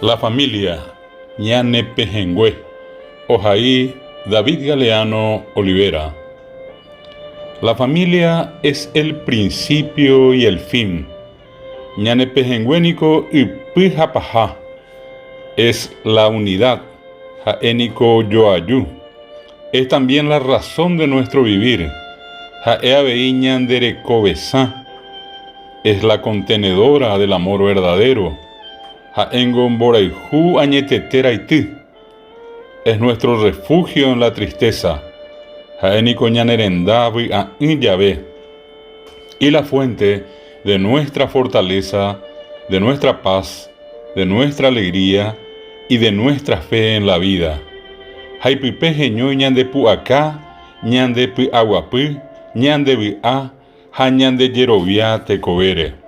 La familia, ñane pehẽngue, ohai David Galeano Olivera. La familia es el principio y el fin. Ñane pehẽngue niko ypy ha paha. Es la unidad, ha'e niko joaju. Es también la razón de nuestro vivir, ha'e avei ñande rekovesã. Es la contenedora del amor verdadero, ha'éngo mborayhu añetete raity. Es nuestro refugio en la tristeza, ha'e niko ñane renda vy'a'ỹ jave. Y la fuente de nuestra fortaleza, de nuestra paz, de nuestra alegría y de nuestra fe en la vida. Ha ipype heñói ñande pu'aka, ñande py'aguapy, ñande vy'a ha ñande jerovia tekovére.